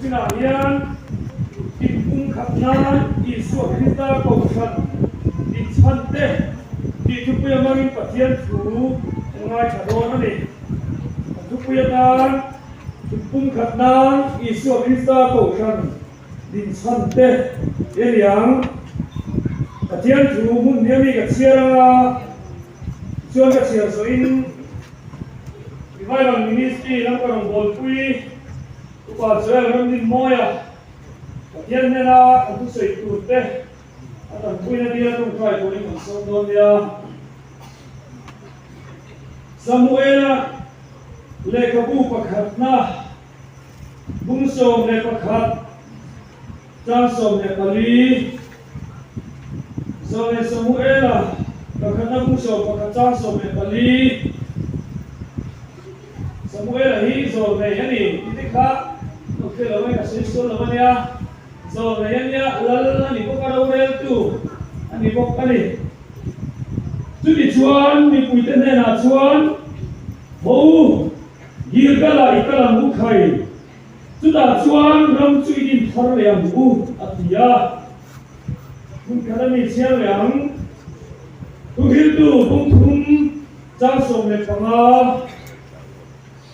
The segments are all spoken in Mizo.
Tunah hian inpumkhat nan Isua Krista Kohhran inchhan te tih thupui hmangin Pathian thu kan ngaithla dawn a ni. Kan thupui atan inpumkhat nan Isua Krista Kohhran inchhan te i ni ang. Pathian thu hmun hi a mi ka chhiar anga chuan ka chhiar zawhin Revival Ministry lam ka rawn bawlpui Upa Joel Ramdinmawia Pathian hnena kan thusawi tur te a tanpuina bial tawngtai turin kan sawm dawn nia. Samuela lehkhabu pakhatna bung 11 chang 14 Zawleh Samuela pakhatna bung 11 chang 14 Samuela hi zawlnei a ni tih te kha ka hre lo a, ka sawi sual lo a nia. Zawlnei a nia, lal a ni bawk a, roreltu a ni bawk a ni. Chutichuan mipuite hnenah chuan, Haw u, Gilgal-ah i kal ang u khai, chutah chuan ram chu i din thar leh ang u, a ti a. Hmun khat a mi chhiar leh ang. Thuhriltu bung thum chang 15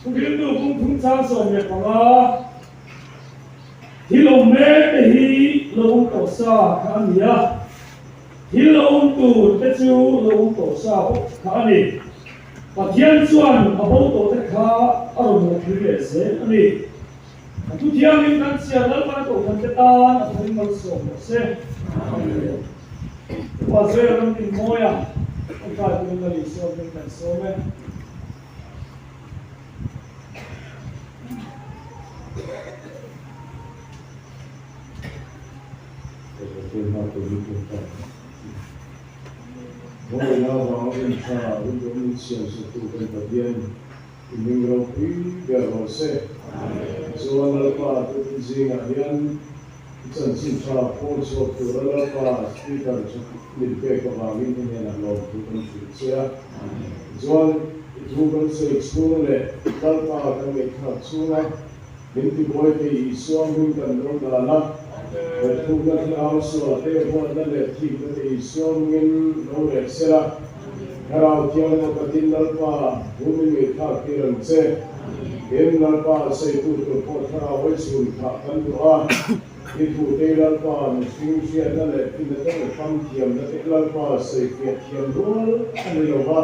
Thuhriltu bung thum chang 15 Thil awm mek te hi lo awm tawh sa kha a ni a, thil lo awm tur te chu lo awm tawh sa bawk kha a ni. Pathian chuan a bo tawh te kha a rawn la thlir leh zel a ni. A thu thiangin kan chhiar Lalpan Kohhran te tan a tharin malsawm rawh se. Amen. Upa Joel Ramdinmawia kan trai turin Lal Isua hming kan sawm e. Mawina vang intha rinawmin siamsaktu kan Pathian I hming ropui ber rawh se. Chuan Lalpa tukin zingah hian i chanchin tha pawl chhuak tura Lalpa Speaker tha min pek avangin i hnenah lawmthu kan hrilh che a. Chuan i thu kan sawi chhung leh Lalpa kan ngaihthlak chhunga min tibuai thei Isua hming kan lo dan a, Bethlukna thlarau sual te huatna leh thikna te Isua hmingin lo reh sela. Thlarau Thianghlim Pathin Lalpa humin ngaihthlak tir ang che. Tin, Lalpa sawitu tur pawh Thlarau hawi chhun thah kan duh a, i thutei Lalpa mihring hriatna leh finna te leh famthiamna te Lalpa sawifiah thiam rual a ni lo va,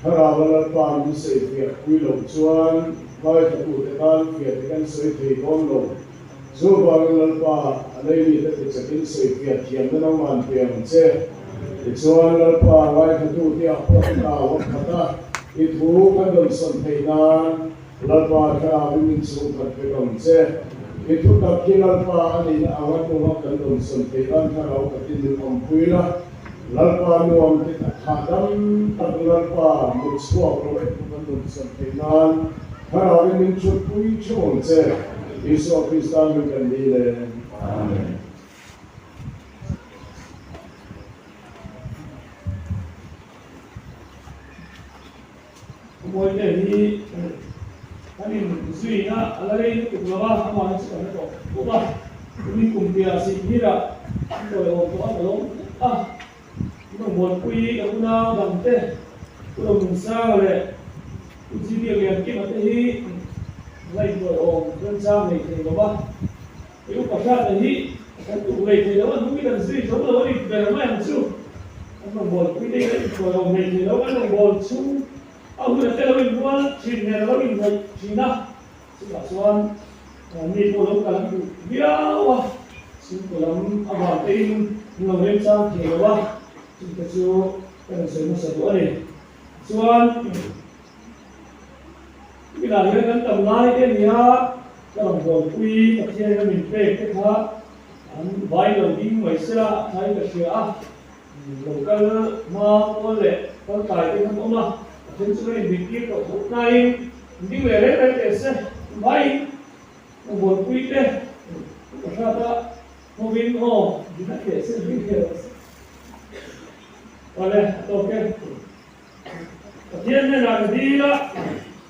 Thlarau a Lalpa min sawifiah pui loh chuan ngaithlatute tan fiah te kan sawi thei dawn lo. Chuvangin Lalpa, a leimi te tichakin sawifiah thiamna nangman pe ang che. Tichuan, Lalpa, ngaithlatute ah pawh thlarau a khat a, i thu kan rawn sawn theih nan Lalpa thlarauin min chhungkhat vek ang che. I thu tak hi Lalpa a nihna anga hnunga kan rawn sawn theih nan thlarau takin min awmpui la. Lalpa nuam ti tak hahdam tak Lalpa mut chhuak lo e thu kan rawn sawn theih nan Thlarauin min chhutpui theuh ang che, Isua Krista min kan dil e. Amen. Mawite hi kan in zuina a la rei lutuk lo a, amah hi chu kan la tawh khawp a, tuni kum piah Sihhmira an tawi awm tawh a ka lo a. Rawngbawnpui ka unau dangte Pu Romunsanga leh Pu Zibiak Liankima te hi ngaihtuah awm remchang nei thei lo va, i upa hriatna hi kan tuk lei thei lo a, hnung hi kan zui zo lo a ni ber mai ang chu. Kan rawngbawlpui te hi kan inhruai awm nei thei lo, kan rawngbawl chhung a hun a te lo inrual thin nen a lo inhnaih thin a, chutah chuan mi pawh lo kal an duh viau a, chhungkaw lam avang tein an lo remchang thei lo a, chungte chu ka rawn sawi hmasa duh a ni. Chuan tunah hian kan tam lai te a ni a, ka rawn buaipui Pathian in a min pek te kha an vai lo ding mai sela a thain ka hria a, lo kal hma pawl leh kal tlai te khan awm a, a then chu ka inbihtir tawh tho hnaiin Ding leh reng reng teh se, mai ka buaipui te ka hrat a, hovin aw ding a teh se ding leh rawh se. Awle, a tawk e. Pathian hnenah ka dil a,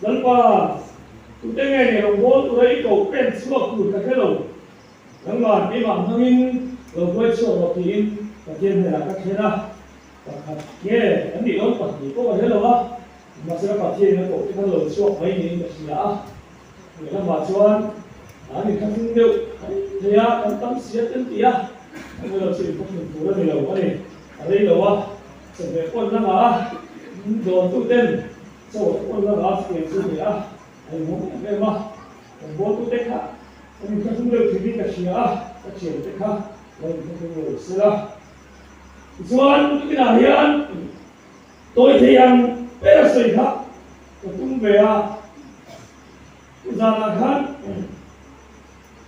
Lalpa. Tute nge ni rawngbâwl tura i koh pen chhuak tur ka hre lo. Nangmah keimah hmangin lo hruai chhuak rawh tiin Pathian hnenah ka thlen a. Pakhat nge kan nih dawn pahnih pawh ka hre lo a, mahsela Pathianin a koh te khan lo chhuak mai niin ka hria a. Lehlamah chuan an inkhathung deuh mai thei a, kan tam si a tel tih a, an lo chu inkhathung tur a ni lo a ni. A rei lo a, chawhmeh pawn lama a dawntuten chaw pawn lama chutiang chu a ni a, a inhawng em em a. Kan bawltute kha an inkhathung deuh thin in ka hria a, ka thiante kha lo inkhathung lo sela. Tichuan, tukinah hian Tawi thei ang ber a sawi kha ka tum ve a, zanah khan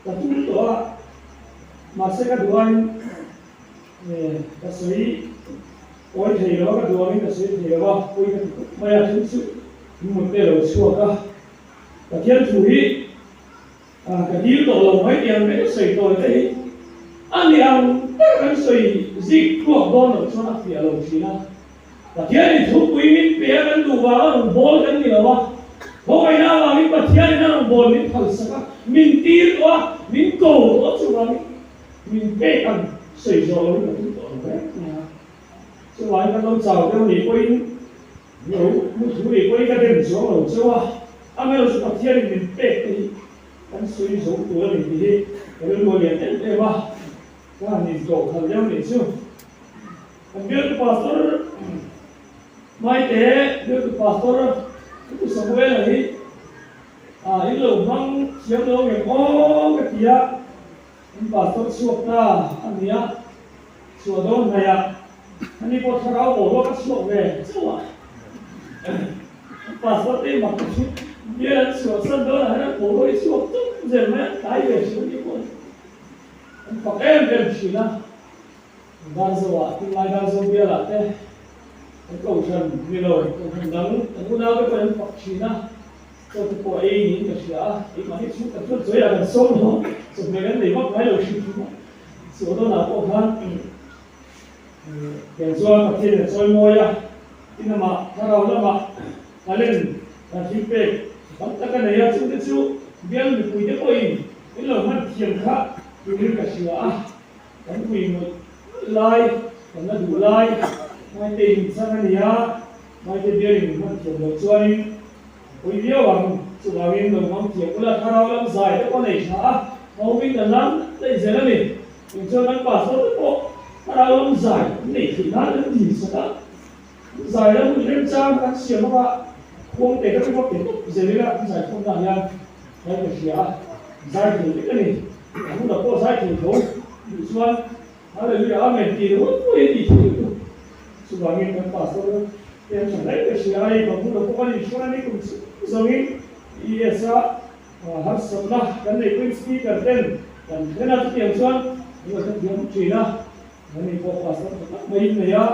ka tum tawh a, mahse ka duh aiin ka sawi tawi thei lo a, ka duh angin ka sawi thei lo a, pawi ka ti khawp mai a, then chu mut te lo chhuak a, Pathian thu hi Ka dil tawh lo mai tih ang mai ka sawi tawi te hi a ni ang ber kan sawi zik tluak dawn loh chuan a fiah lo thin a. Pathianin thupui min pe a kan duh vanga rawn bawl kan ni lo a, khawngaihna avangin Pathianin a rawn bawl min phalsak a, min tir tawh a, min ko tawh a chuvangin min pek ang sawi zawh loin ka tum tawh lo reng mai a. Chuvangin kan lo chau deuh nih pawhin Lo mu thu nih pawhin ka dem chuang lo cheu a, amaherawh chu Pathianin min pek te hi kan sawi zo tur a ni tih hi ka rilru a lian em em a, ka han intlawh khalh deuh nih chu. Kan bialtu Pastor Maite, bialtu Pastor Pu Samuela hi in lo hmang thiam lo ngem aw ka ti a, kan Pastor chhuak ta a ni a, chhuah dawn hnaihah Ani pawh thlarau boruak a chhuak ve chauh a, pastor te mak chu bial an chhuah san dawn ah hian an boruak hi chhuak tum zel mai a, tlai ve thin ani pawh an fak em em thin a, Darzo ah tunlai Darzo bial ah te an kohhran ni lo kohhran dang kan unau te pawhin an fak thin a, chaw te pawh ei niin ka hria a, keimahni chhungkhat chuan chawi ah kan sawm lo, chawhmeh kan nei vak ngai lo hrim hrim a, chhuah dawn ah pawh khan. Tiang chuan Pathian a chawi mawi a, tin amah thlarau lamah talent kan thil pek tam tak a nei a, chungte chu bial mipuite pawhin min lo hman thiam kha turin ka hria a, kan pui mawlh mawlh lai, kan la duh lai, Maite inchang a ni a, Maite bialin min hman thiam loh chuanin a pawi viau ang, chuvangin lo hmang thiam ula thlarau lam zai te pawh a nei tha a, haumin kan lam daih zel a ni. Tichuan an pastor te pawh thlarau lam zai an neih theih nan an dil sak a, an zai lam hun remchang kan siam anga khuang te ka tum a pe tawp zel ila an zai khawm nah hian zai ka hria a, zai thei vek a ni. A hunah pawh zai thei tho duh chuan Hallelujah Amen tih ringawt pawh hi a tih theih lutuk. Chuvangin kan pastor te an tha hle ka hria a, hei Bangula pawh kan inhruai a ni kum zawngin ES a Harsatna kan neih pawhin speaker ten kan thlen a, chutiang chuan an lo hrethiam thin a, ani pawh pastor tha tak maiin nei a,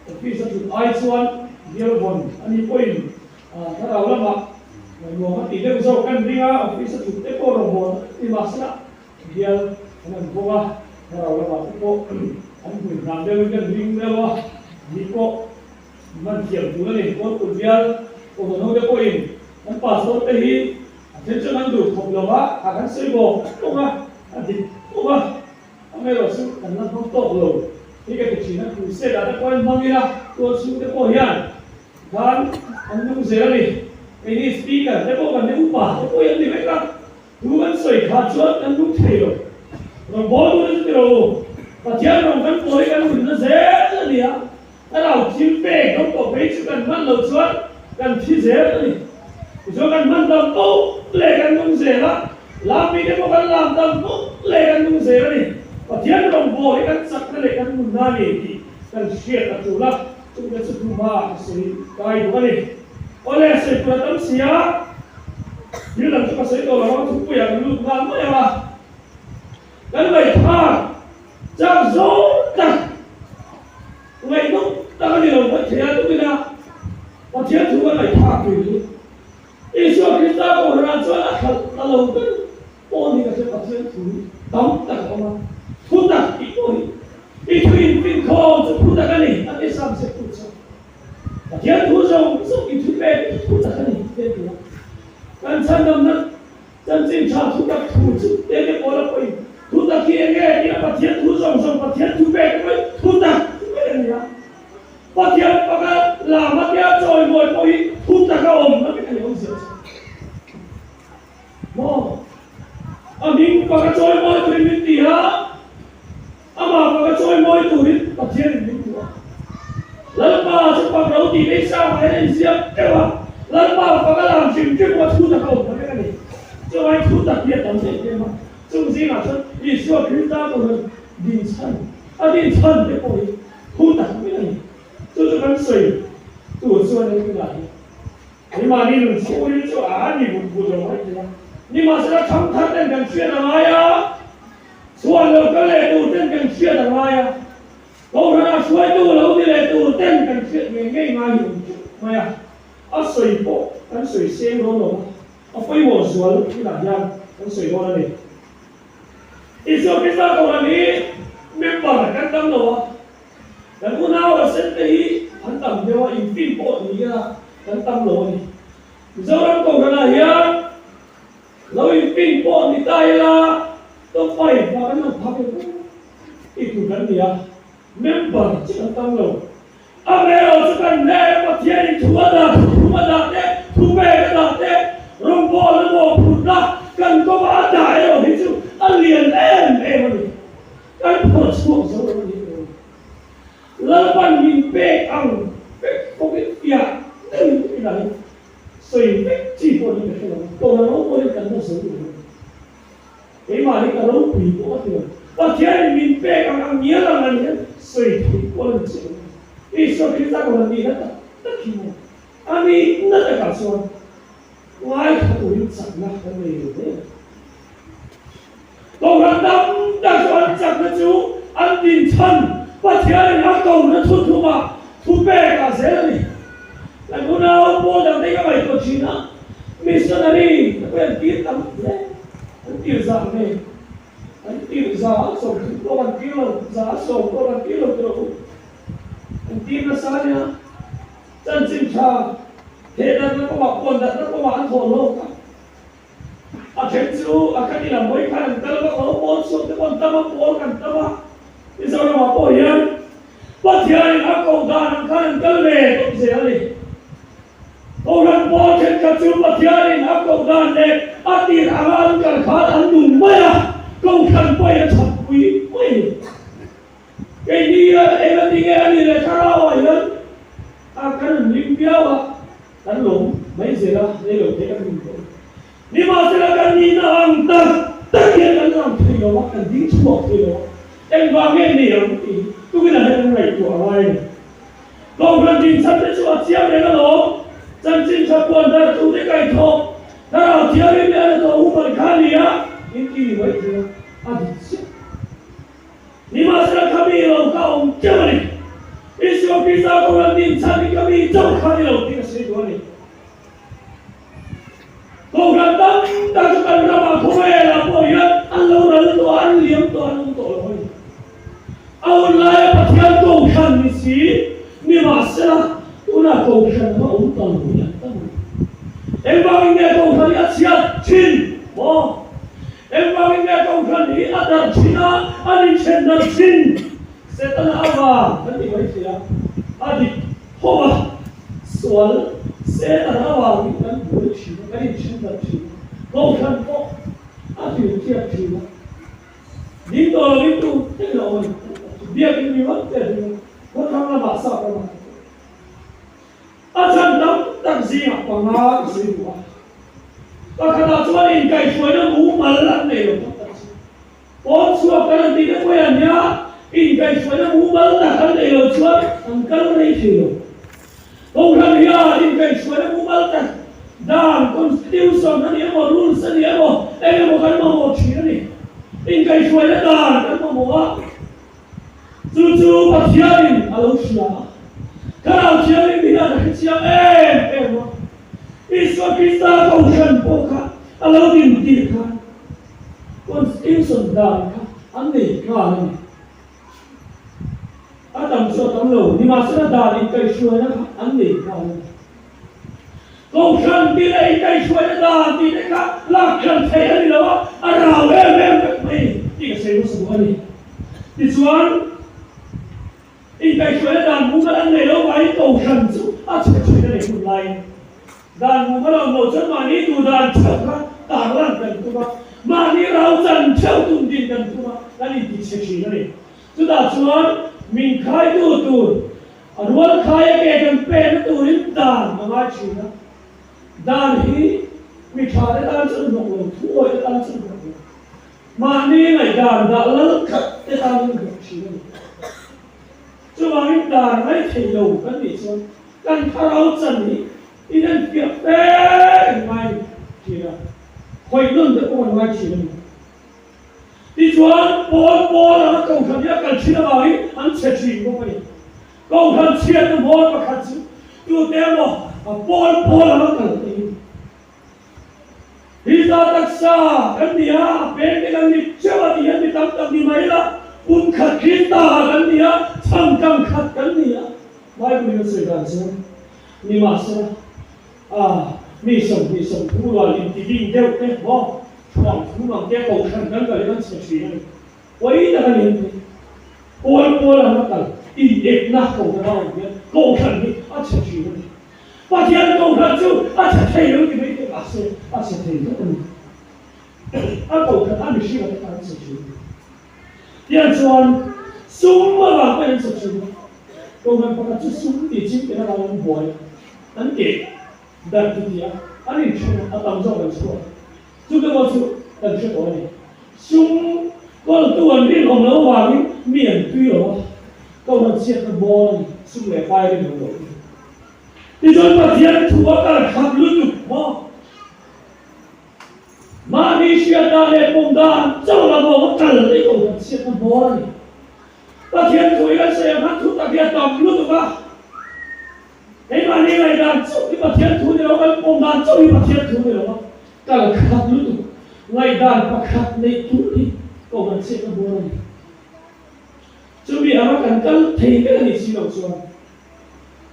office a thut ai chuan bial vawn ani pawhin thlarau lamah nuam a tih deuh zawk kan ring a, office a thut te pawh rawngbâwl ni mahsela bial an han bawk a, thlarau lamah te pawh an hmui hnan deuhin kan ring deuh a, ani pawh hman thiam tur a ni, Kawlput bial Kohhran hote pawhin kan pastor te hi A then chuan an duh khawp lo a, a kan sawi bawk bawk a, a dik bawk a, amaherawh chu kan la hmang tawk lo hi ka ti thin a, crusade ah te pawh hian hmang ila, tual chhung te pawh hian khan an nung zel a ni, keini speaker te pawh kan ni upa te pawh hi an ni vek a, thu kan sawi kha chuan kan nung thei lo, rawn bawl tur te chu ti lo u, Pathian rawn kan pawl hi kan nunna zel a ni a, Thlarau thil pek lo tawh phei chu kan hman loh chuan kan thi zel a ni. Tichuan kan hman tam poh leh kan nung zel a, lam mite pawh kan lam tam poh leh kan nung zel a ni. Pathian rawngbâwl hi kan chakna leh kan nunna a ni tih kan hriat a tul a, chungte chu hnuhma ka sawi kai duh a ni. Awle, sawi tur a tam si a, thil dang chu ka sawi tawh lo ang, thupuiah kan lut nghal mai ang a. Kan ngaihthlak chak zawng tak ngaihnawm tak a ni lo mai thei a, tukin a Pathian thu kan ngaihthlak tui chu Isua Krista Kohhranah chuan a khalh ta lo ber pawh ni ka hria Pathian thu hi tam tak a awm a, thu tak tih pawh hi i thu infinkhawm chu thu tak a ni a ti sam sek tu chuan Pathian thu zawng zawng i thu pek chu thu tak a ni te ti a, kan chhandamna. Chanchin tha thu tak thu chu te te pawl a pawhin thu tak hi enge tia Pathian thu zawng zawng Pathian thu pek mai thu tak chu vek a ni a. Pathian pakhat lam a tia chawimawi pawhin thu tak a awm na vek a ni awmzia chu. Maw? A hming pakhat chawimawi turin min ti a, amah pakhat chawimawi turin Pathianin min duh a. Lalpa chu pak lo tih lei sang ah hian a inziak teuh a, Lalpa pak a lam hrim hrim pawh thu tak a awm ta vek a ni. Chuvangin thu tak hi a tam em em a, chung zingah chuan Isua Krista kohhran din chhan, a din chhan te pawh hi thu tak vek a ni. Chu chu kan sawi tur chuan engtinah hi Nimahni nun chhungin chu a ni vut vut lo mai thei a, nimahsela thangthar ten kan hriat a ngai a, chhuan lo kal leh tur ten kan hriat a ngai a, Kohhranah hruaitu lo ni leh tur ten kan hriat ngei ngei ngai hi awm teuh mai a, a sawi pawh kan sawi seng dawn lo a, a pawimawh zual inah hian kan sawi dawn a ni. Isua Krista Kohhran hi member kan tam lo a, Kan unau a sen te hi an tam deuh a, infin pawh ni ila kan tam lo a ni. Mizoram Kohhranah hian lo infin pawh ni ta ila top five ah kan lo phak em em tih tur kan ni a, member chu kan tam lo. Amaherawh chu kan hle Pathianin thu a dah, thuthlum a dah te, thupek a dah te, rawngbawlna mawhphurhna kan kawngah a dah erawh hi chu a lian em em a ni. Kan phawrh chhuak zo lo a nih lo. Lalpan min pek ang vek bawkin fiah deuhin ka inah hi sawi vek chi pawh ni ka hre lo. Tawna ropawlin kan la zo lo a ni. Keimah hi ka ropui pawh a ti lo. Pathianin min pek ang ang ngial ang an hian sawi theih pawh a ni chiah lo. Isua Krista ka rawn nihna tak tak hi maw? A nihna takah chuan ngaithla turin chakna kan nei lo hle. Kohhran tam tak chu an chakna chu an dinchhan Pathianin a kohna thuthlumah thu pek ah zel a ni. Kan unau pawl dangte hi ka ngaihtuah thin a, missionary te pawh hi an tir tam hle, an tir zah nge, an tir za a 30 pawh kan tir lo, za a 10 pawh kan tir lo tih rawh u, an tir nasa a nia. Chanchin tha thehdarhna kawngah, puandarhna kawngah an thawh hlawk a. A then chu a khat ila mawi khan an kal vak lo, pawl chhuak te pawh an tam a, pawl kan tam a, Mizoramah pawh hian Pathianin a koh dan ang khan an kal ve tawp zel a ni. Kohhran pawl thenkhat chu Pathianin a koh dan leh a tir anga an kal khan an nung mai a, Kohhran pawhin a chhakpui mai a ni. Keini eng a ti nge a nih leh thlarauah hian a kan an ring viau a, Kan lawm mai zel a, nei lo thei kan rin tawh. Nimahsela kan nihna ang tak tak hian kan lang thei lo a, kan ding chhuak thei lo a, engvang nge ni ang tih hi tukinah hian kan ngaihtuah a ngai a ni. Kohhran dinchhan te chu a chiang reng alawm, chanchin tha puan dar tu te kaihthawh, thlarau thianghlim leh a hnathawh human kha a ni a, in ti ni mai thei a, a dik chiah. Nimahsela ka mi lo ka awm teuh a ni. Isua Krista Kohhran dinchhan hi ka mi chauh kha ni lo tih ka sawi duh a ni. Kohhran tam tak chu kan ramah khawvelah pawh hian an lo ral tawh a, an liam tawh a, an awm tawh lo a ni. A hun laia Pathian Kohhran ni si, nimahsela tunah Kohhran anga awm ta lo hi an tam a ni. Engvangin nge Kohhran hi a chhiat thin maw? Engvangin nge Kohhran hi a darh thin a, an inthen darh thin? Setana avang kan ti mai thei a, a dik tho a, sual Setana avangin kan buai thin a, kan inthen darh thin a, Kohhran pawh a hrilh thiat thin a, ding tawh lovin tu eng a awm a ni, biakin ringawt te a ding a, khawthlang lamah sap ramah te pawh. A chhan tam tak zingah panga ka sawi duh a, pakhatah chuan inkaihhruaina mumal an nei lo tam tak chu. Pawn chhuak kan an tih te pawh hian nia inkaihhruaina mumal tak an nei lo chuan an kal rei thei lo. Kohhran hian inkaihhruaina mumal tak dan, constitution, a ni emaw, rules a ni emaw, eng emaw kan mamawh thin a ni. Inkaihhruaina dan kan mamawh a. Chu chu Pathianin a lo hria a, Thlarau Thianghlim hian a hrechiang em em a. Isua Krista Kohhran pawh kha a lo din tir khan Constitution dan kha an nei nghal a ni. A tam chu a tam lo, nimahsela dan inkaihhruaina kha an nei nghal a ni. Kohhran tih leh inkaihhruaina dan tih te kha lak hran theih a ni lo a, a rau em em vek mai tih ka sawi hmasa duh a ni. Tichuan, inkaihhruaina dan mumal an nei lo vangin kohhran chu a chhe thin a ni hun laiin. Dan mumal a awm loh chuan mahni duh dan theuh kha tarlan kan tum a, mahni rau chan theuh tum din kan tum a, kan inti chhe thin a ni. Chutah chuan min khaitu tur A rual khai a ke kan pekna turin dan a ngai thin a, dan hi mi tha te tan chuan hnawk lo, thuawi te tan chuan hnawk lo, mahni ngaihdan dah lal khat te tan chuan hnawk thin a ni. Chuvangin dan ngai thei lo kan nih chuan kan thlarau chan hi inenfiah fe kan ngai thin a, khawih nawn te pawh kan ngai thin a ni. Tichuan, pawl pawl anga kohhran hi a kal thin avangin an chhe thin bawk a ni. Kohhran chhiatna hmawr pakhat chu tute emaw a pawl pawl anga kal te hi. Krista taksa kan ni a, a peng te kan ni teuh a tih hian mi tam tak ni mai ila, pum khat Krista ah kan ni a, chhang kang khat kan ni a. Bible in a sawi dan chuan nimahsela a mi 20 30 rual intibing deuh te maw Thuam thum ang te kohhran kan kal hi kan chhe thin a ni. Pawi tak a ni an ti. Pawl pawl ang a kal inekna kohhran a awm hian kohhran hi a chhe thin a ni. Pathian kohhran chu a chhe thei lo ti mai teh mahse a chhe thei tlat a ni. A kohhran a mihring a te khan an chhe thin a ni. Tiang chuan sum avang pawhin an chhe thin a. Kohhran pakhat chu sum tih ching ten avang an buai a, an keh. Dan chu ti a, an inthen a tam zawk an chhuak. Chute pawh chu kan hre tawh a ni. Sum kawltu an rinawm loh avangin mi an tui lo a, kohhran chhiatna bawr a ni, sum leh pai rinawm loh hi. Tichuan Pathian thu a kal khat lutuk maw? Mahni hriat dan leh pawm dan chauh la vawng a kal te kohhran chhiatna bawr a ni. Pathian thu hi kan sawi ang khan thu tak hi a tam lutuk a. Keimahni ngaihdan chauh hi Pathian thu ni lo, kan pawm dan chauh hi Pathian thu ni lo a, kal khat lutuk, ngaihdan pakhat neih tur hi kohhran chhiatna bur a ni. Chumi anga kan kal thei vek a nih si loh chuan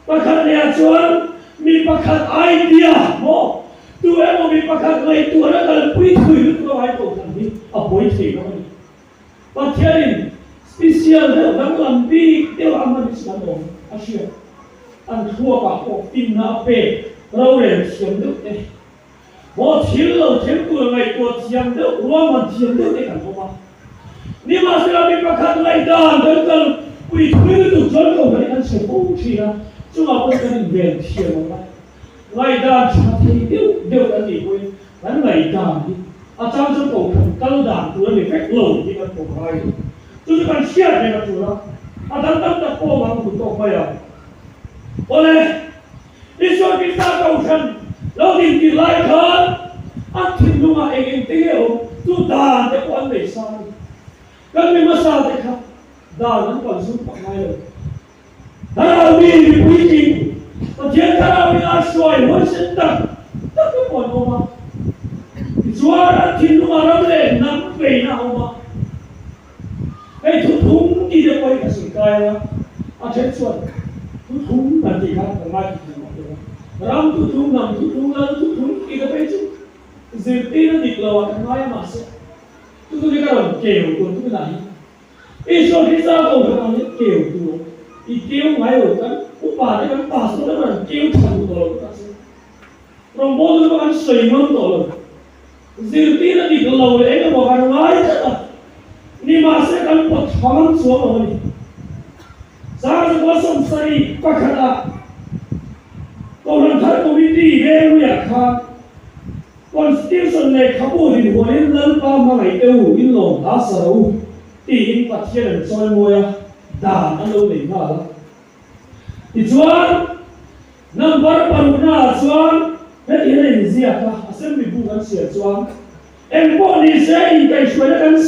pakhat lehah chuan mi pakhat idea maw tu emaw mi pakhat ngaihtuahna kalpui thui lutuk a ngai kohhran hi a pawi thei lo a ni. Pathianin special deuh danglam bik deuh a hman chu an awm a hriat. An thluakah pawh finna a pek rorel thiam deuh te, maw thil lo thleng tur ngaihtuah thiam deuh, ruahman thiam deuh te kan awm a. Nimahsela mi pakhat ngaihdan kan kal pui thui lutuk chuan ko kan an chhe fo thin a, chungah pawh kan inven thiam ang a. Ngaihdan tha thei deuh deuh kan nih pawhin kan ngaihdan hi a chang chuan kohhran kal dan tur a ni vek lo tih kan pawm ngai lo. Chu chu kan hriat reng a tul a, a dang tam tak pawh ang duh tawk mai ang. Awle, Isua Krista kohhran lo din tir lai khan an thinlungah eng eng te nge awm chu dan te pawh an nei sa a ni. Kan mi hmasa te kha dan an kalzum pak ngai lo. Thlarau mi mipui tling, Pathian thlarau in a hruai huaisen tak tak te pawh an awm a. Tichuan an thinlung a ram leh hnam veina a awm a. Hei thuthung tih te pawh hi ka sawi kai a, a then chuan thuthung an tih kha kan ngaithla thei mah lo a. Ram thuthung, hnam thuthung, lal thuthung tih te phei chu zirtirna dik lo ah kan ngai a mahse chu chu hi ka rawn keu tur tunah hi. Isua Krista kohhran ang hian keu tur i keu ngai lo kan upa te kan pastor te pawh an keu tha duh tawh lo tih tak se rawngbawltu te pawh an sawi ngam tawh lo. Zirtir a dik lo leh eng emaw kan ngai tlat a, nimahse kan pawt tha ngam chuang lo a ni. Sangzakua 70 pakhatah Kohhran Thar Committee Vengluiah khan Constitution lehkhabu dinhuanin Lalpa hmangaih te u in lawm hla sa ro u tiin Pathian an chawimawi a, dan an lo nei nghal a. Tichuan, number paruknaah chuan heti hian a inziak a, Assembly bu kan chhiar chuan, Engpawh ni se inkaihhruaina kan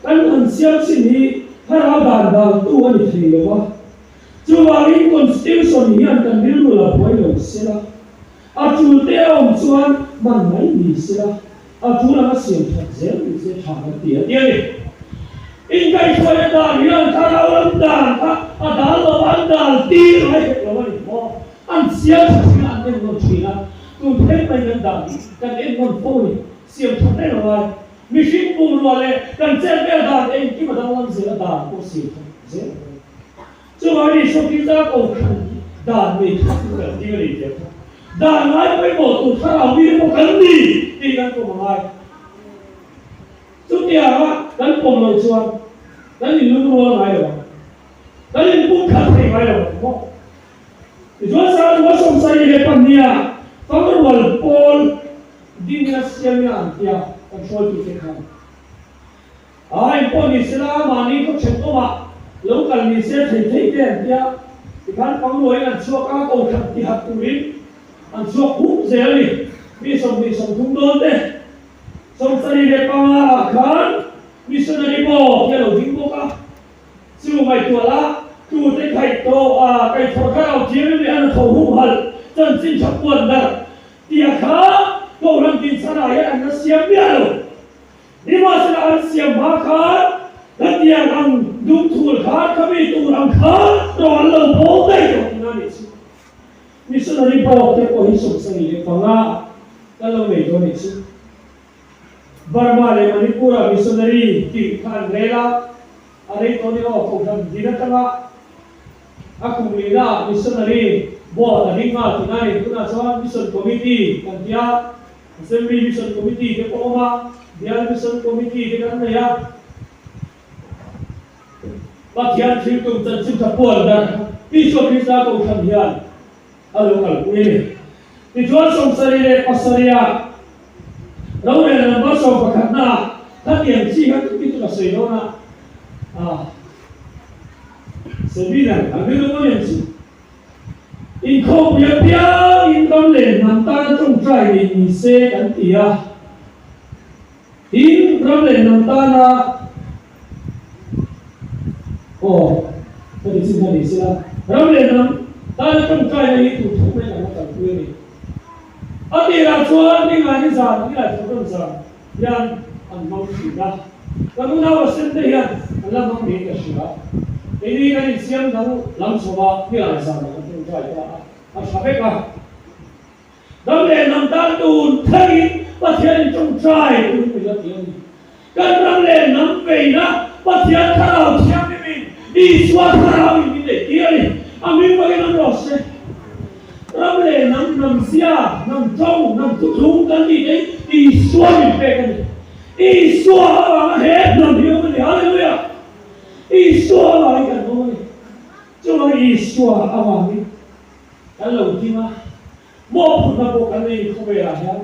kan han siam chin hi thlarau dan daltu a ni thei lo va, chuvangin Constitution hian kan rilru la buai lo sela, A tul te a awm chuan man mai ni sela, a tul anga siam that zel ni se tha kan ti a ti a ni. Inkaihhruaina dan hian thlarau lam dan kha a dal lo a, an dal tir mai hek lo a ni maw? An siam tha thin a, an en nawn thin a. Tun thleng mai kan dan hi kan en nawn fo a ni. Siam that reng a ngai. Mihring bungrua leh kan chet vel dan engkim a danglam zel a dan pawh siam that zel a ngai. Chuvangin Isua Krista kohhran hi dan nei that in kan ding a ni tih a kha. Dan ngai pawimawh tur thlarau mi te pawh kan ni tih kan pawm a ngai. Chutianga kan pawm loh chuan kan inlungrual ngai lo ang. Kan inpumkhat thei ngai lo ang maw? Tichuan Sangkua sawmsarih leh pahniha Fangrual pawl dinna siamna an tia kan hruaitute khan a engpawh ni sela mahni khaw thenawmah lo kal ni se thei thei te an tia tikhan Fangrualin an chhuak a kohhran tihat turin an chhuak huk zel a ni. Mi 23 dawn te 75 ah khan missionary pawh hi a lo ding bawk a. Chu ngaihtuah la, tute khaih tawh a kaihthawh thlarau thianghlim leh an tho humhalh chanchin tha puan darh tia kha Kohhran tinchhan ah hian an la siam miah lo. Nimahsela an siam hma khan hetiang ang dungthul khan khami tur ang khan rawng an lo bawl daih tawh tihna a nih chu. Missionary board te pawh hi 75 kan lo nei dawn a nih chu. Burma leh Manipur-ah missionary tih kha an rel a, a rei tawh ni aw, Kohhran din atanga a kum lihnaah missionary board a ding nghal tihna a ni. Tunah chuan Mission Committee kan ti a, Assembly Mission Committee te pawh a awm a, Bial Mission Committee te kan nei a. Pathian thil tum chanchin tha puan darh kha Isua Krista Kohhran hian a lo kalpui a ni. Tichuan 77ah rorel number 11 naah khatiang chi kha tukin chu ka sawi dawn a, ah seminar an rilru ngawt em chu. Inkhawmpui apiangin ram leh hnam tana tawngtai nei ni se kan ti a. Tin, ram leh hnam tana aw ka ti chin kha ni sela, ram leh hnam tana tawngtaina hi tur thuk mai kan la kalpui a ni. A tirah chuan Ningani zan, Nilai Thawhrawn zan hian an hmang thin a, kan unau a sen te hian an la hmang niin ka hria. Keini kan insiam dang lam chho a, Nilai zanah kan tawngtai ta a, a tha vek a. Ram leh hnam tan tun thlengin Pathianin tawngtai turin min la ti a ni. Kan ram leh hnam veina Pathian Thlarau Thianghlimin Isua Thlarauin min neih tir a ni. A hming bawkin an rawh se. Ram leh hnam, hnam zia, hnam tawng, hnam thuthlung kan tih te hi Isua min pek a ni. Isua avanga he hnam hi awm a ni. Hallelujah! Isua avangin kan awm a ni. Chuvangin Isua avangin Kan lo ding a, mawhphurhna pawh kan nei khawvelah hian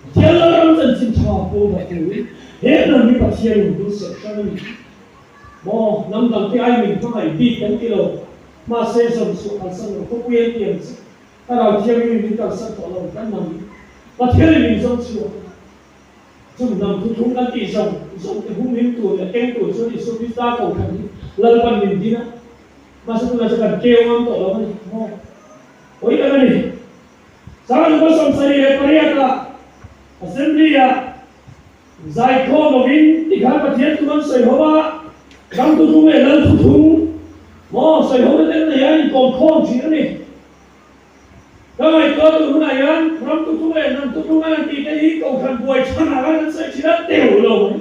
Pathian Lalram chanchin tha pawh dah turin he hnam hi Pathianin min serh hran a ni. Maw, hnam dangte ai min hmangaih bik kan ti lo, mahse zawm suh kalsan lo, khawpui an ti ang che, Thlarau Thianghlimin min kalsan tawh lo, kan hnam hi Pathianin min zawm chhuak a, chung hnam thuthlung kan tih zawng zawng te humhim tur leh keng tur chuan Isua Krista Kohhran hi Lalpan min din a. Mahse tunah chuan kan keu ngam tawh lo a ni maw? Pawi tak a ni. 1978 ah Assembly ah zaikhawm lovin tikhan Pathian thu an sawi ho a, ram thuthung leh lal thuthung maw sawi ho na te an nei a, inkawm khawm thin a ni. Ka ngaihtuah tur hunah hian ram thuthung leh hnam thuthung an han tih te hi kohhran buai chhanah khan an sawi thin a, teuh lo mai.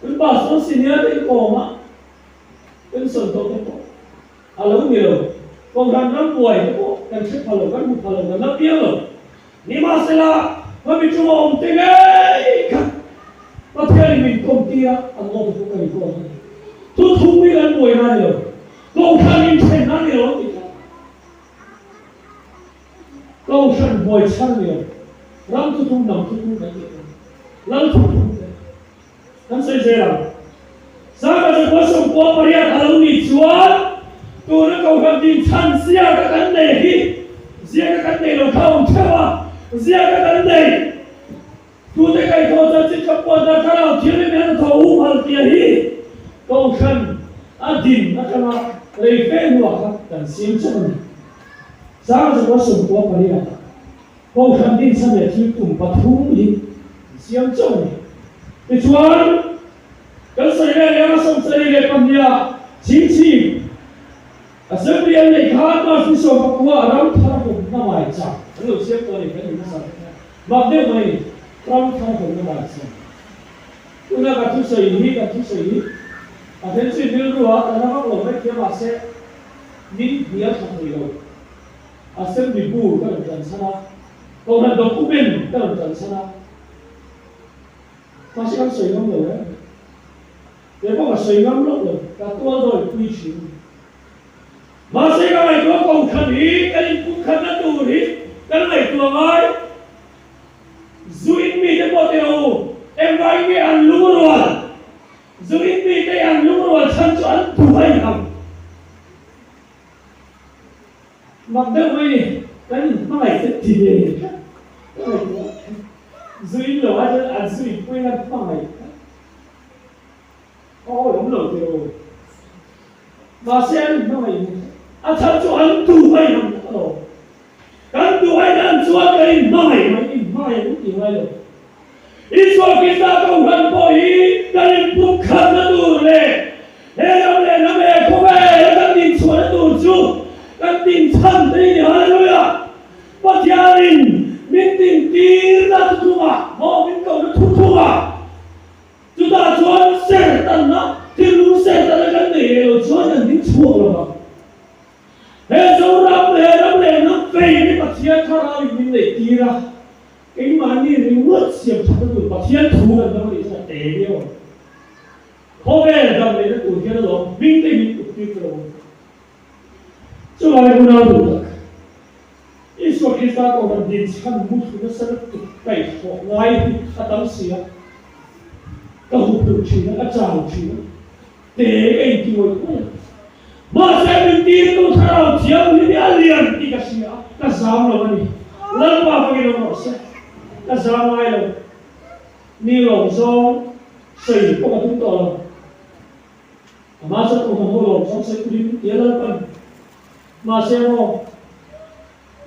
Kan pastor senior te inkawm a. Pension tawh te pawh a lo ni lo, Kohhran ram buai te pawh kan hre pha lo, kan hmu pha lo, kan la piang lo. Nimahsela, khami chunga awm te ngei kha Pathianin min kawm tir a, an awm te pawh kan inkawm a ni. Thuthlung hi kan buaina a ni lo, Kohhran inthenna a ni lo an ti tlat. Kohhran buai chhan a ni lo, ram thuthlung, hnam thuthlung kan tih ang, lal thuthlung te. Kan sawi zel ang. Sangha zakua 98 a lo nih chuan tuna Kohhran din chhan ziaka kan nei hi ziaka kan nei lo kha a awm theuh a, ziaka kan nei tute kaihthawh chanchin ka puan dan thlarau thianghlim hian a thaw humhal tia hi Kohhran a din atanga rei fe hnuah kha kan siam chauh a ni. Sangha zakua 98 Kohhran din chhan leh thil tum pathum hi an siam chauh a ni. Tichuan, kan sawi leh leh a 72 chhingchhip Assembly an neih khan March ni 19 ram thar awmna mai chak. An lo siam tawh a ni, kan in nasa vek a. Mak deuh mai ni, ram thar hawnna dan chuan. Tuna ka thusawi hi, kan thusawi hi a then chu i rilru a, ka la vak lo mai thiam mahse min hnial tha thei lo. Assembly bu ka rawn tan chhan a, Kohhran document ka rawn tan chhan a, mahse kan sawi ngam lo reng. Kei pawh ka sawi ngam lawk lo, ka tual dawi pui thin a ni. Mahse ka ngaihtuah Kohhran hi kan inpumkhatna tur hi kan ngaihtuah ngai. Zu in mite pawh teh u, engvangin nge an lungrual? Zu in mite hi an lungrual chhan chu an duh a inang. Mak deuh mai ni, kan inhmangaih te ti ve tlat ka ngaihtuah. Zu in lo ah chuan an zu in pawhin an hmangaih tlat. A awihawm lo teh u. Mahse an inhmangaih ve tlat. A chhan chu an duh a inang tlat alawm. Kan duh a inan chuan kan inhmangaih mai, inhmangaih an ti ngai lo. Isua Krista Kohhran pawh hi kan inpumkhatna tur leh he ram leh hnam he khawvela kan dinchhuahna tur chu kan dinchhan te hi ni. Hallelujah! Pathianin min dintirna thuthungah maw min kohna thuthungah chutah chuan serhtanna, thinlung serhtanna kan nei leh lo chuan kan dingchhuak lo vang. He Zoram leh ram leh hnam fei hi Pathian thlarauin min neihtir a. Keimahni ringawt siam thatna tur Pathian thu kan dam a nih chuan a te viau ang. Khawvel dam lehna tur hian alawm hming te min kut tir ta lo ang. Chulai hunau duh tak, Isua Krista Kohhran din chhan mu thu nasa lutuk kaihthawh ngai hi a tam si a, ka hup duh thin a, ka chau thin a, te ka inti ngawih ngawih a. Mahse min tirtu thlarau thianghlim hi a lian tih ka hria a, ka zam lo a ni. Lalpa fakin awm rawh se. Ka zam ngai lo. Mi lawm zawng sawi pawh ka tum tawh lo. Amah chuan kum ho lawm zawng sawi turin tia Lalpan. Mahse maw,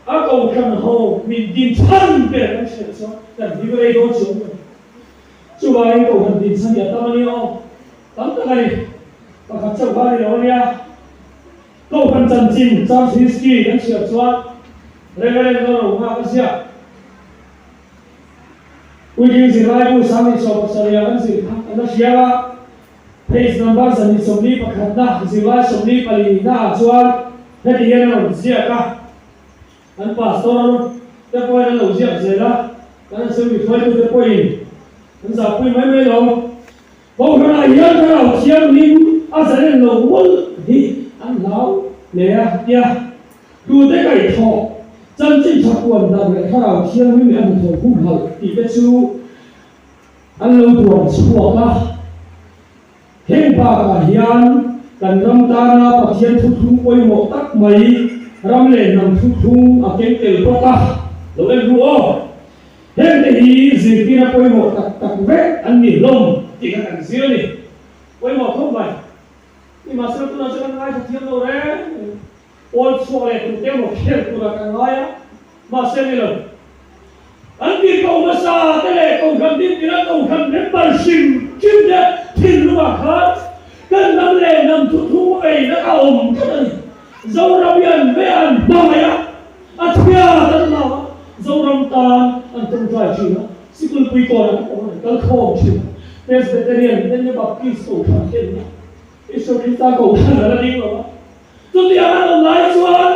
a kohhran ho min din chhan ber kan hriat chuan kan hlim rei dawn chuang lo. Chuvangin kohhran din chhan hi a tam a nia aw. Tam tak a ni. Pakhat chauh kha a ni lo a nia. Kohhran chanchin, Church History, kan chhiar chuan Reverend Loro nghak a ziak. Puitling zirlai bu 2017 kan zir kha kan la hria a. Page number 141 na zirlai 44 na ah chuan heti hian a rawn ziak a. Kan pastor te pawhin an lo ziak zel a, kan assembly hruaitute pawhin an zahpui mai mai lo. Kohhranah hian thlarau thianghlim a zalen lo mawlh hi an hlau hle a tia tute kaihthawh chanchin tha puan dan leh thlarau thianghlim leh a hnathawh humhalh tih te chu an lo duang chhuak a. Heng bakah hian kan ram tana Pathian thuthlung pawimawh tak mai ram leh hnam thuthlung a keng tel bawk a, lo en ru aw. Hengte hi zirtirna pawimawh tak tak vek an ni hlawm tih kha kan zir a ni. Pawimawh khawp mai. Nimahsela tunah chuan kan ngaithla thiam lo reng reng. Pawl chhuak leh tur te emaw kher turah kan ngai a, mahse ni lo. An tih ko hmasa te leh Kohhran dintira Kohhran member hrim hrim te thinlungah khan kan hnam leh hnam thuthlung veina a awm tlat a ni. Zoram hi an ve an hmangaih a, a chhiat an hlau a, Zoram tan an tawngtai thin a, Sikulpui kawnah te pawh an kal khawm thin a, Presbyterian te leh Baptist Kohhran te an Isua Krista Kohhran a la ding lo a. Chutiang an awm lai chuan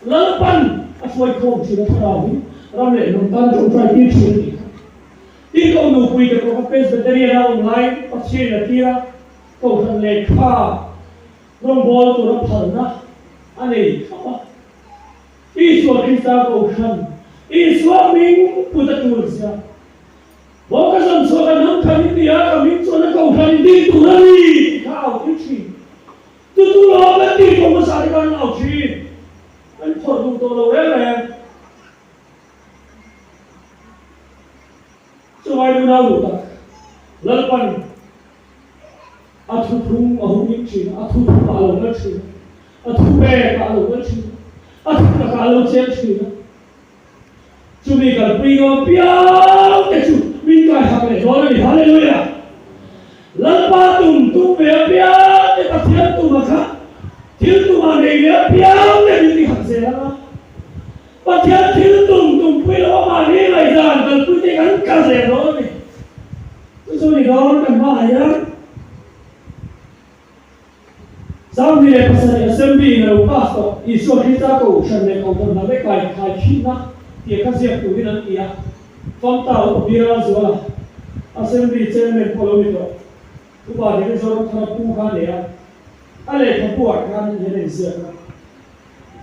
Lalpan a hruai khawm thin a thlarau hi ram leh hnam tan tawngtai tir thin a nih kha. Tin ka unupui te pawh kha Presbyterian a awm lai Pathianin a tir a, Kohhran lehkha rawngbawl tura phalna a nei thlap a. Isua Krista Kohhran, Isua hming put a tur zia. Maw ka zawn chhuah ka hnam khan i ti a, ka hming chuan a Kohhran in ding tur a ni tih kha a au tir thin. Chu chu lawm kan tih tawh hmasa te khan an au thin. Kan phawrh duh tawh lo reng reng. Chuvai nunau duh tak Lalpan a thuthlung a hum ing thin a, a thuthlung ah a lo kal thin a, a thupek ah a lo kal thin a, a thutak ah a lo cheng thin a. Chumi kalpui ngam piang te chu min kai hak leh dawn a ni. Hallelujah! Lalpa tum tum ve apiang te Pathian tum a kha thil tumah nei ve apiang te min ti hak zel ang a. Pathian thil tum tum. ngaihdan kalpui te kan kal leh dawn a ni. Chu chu ni dawn kan hmaah hian 27 Assembly in a lo pass tawh Isua Krista Kohhran leh Kohhran hnam e kai khai thinna tih kha ziak turin an ti a. Famta upa Bira Zuala, Assembly Chairman pawh lo ni tawh. Upa David Zoramthara pu kha a nei a, a lehkhabu ah khan hian a inziak a.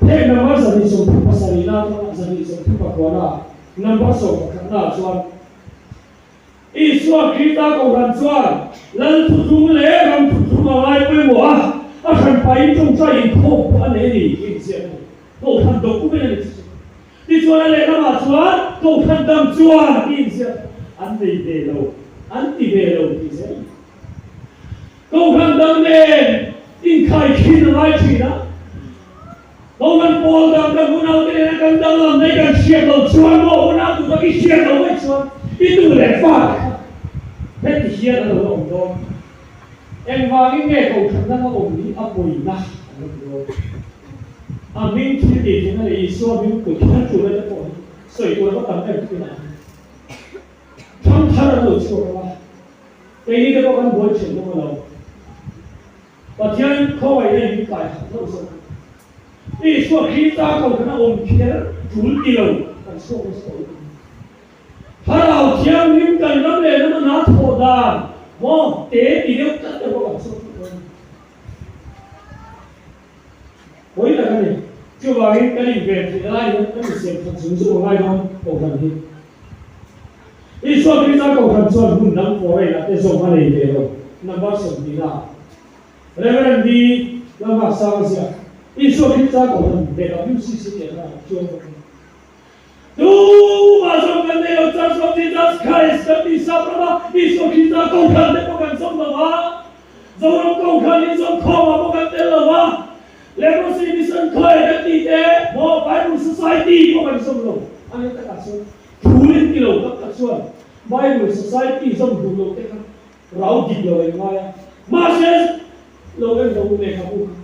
Heng number 137 na atanga 139 na number 11 na ah chuan Isua Krista Kohhran chuan Lal thuthlung leh ram thuthlung a ngai pawimawh a, a hran pahin tawngtai inkhawm pawh a nei a ni tih a inziak a ni. Kohhran document a ni chu chu. Tichuan a lehlamah chuan Kohhran dang chuan tih inziak an nei ve lo, an ti ve lo tih zel a ni. Kohhran dang nen inkhaichhin a ngai thin a, Kohhran pawl dang kan unaute nena kan danglam daih kan hriat loh chuan maw unau tu tak i hriat loh mai chuan i tu leh fa te kha heti hian a lo awm dawn. Engvangin nge Kohhran dang a awm hi a pawina an lo ti dawn. A hming thil tih theihna leh Isua hming kut kher tura te pawh hi sawi tur a va tam em tih a ni. Thangthar an lo chhuak ang a, keini te pawh kan buai thin bawk a lo. Pathian khawngaihna in min kai khat hlauh zawk a. Isua Krista Kohhran a awm kher tul ti lo kan chhuak nasa tawh lutuk. Thlarau Thianghlim kan ram leh lam a na thawh dan maw te ti deuh tlat te pawh kan chhuak tlat dawn a ni. Pawi tak a ni. Chuvangin kan inven theih lai hian kan insiam that zung zung a ngai dawn Kohhran hi. Isua Krista Kohhran chuan hmun dang foreign ah te zawm a nei ve lo. Number 20 na ah Reverend D. Lalngaksanga ziak Isua Krista Kohhran leh WCC tih kha a chuang bawk a ni. Tumah zawm kan nei lo, Church of Jesus Christ kan tih sap rama Isua Krista Kohhran te pawh kan zawm lo va, Zoram Kohhran in zawm khawmah pawh kan tel lo va, Leprosy Mission Khawi kan tih te maw Bible Society pawh kan zawm lo. A nih takah chuan thul in ti lo tak tak chuan Bible Society zawm duh lo te kha rau dik lo in ngai a, mahse lo en lo lehkhabu kha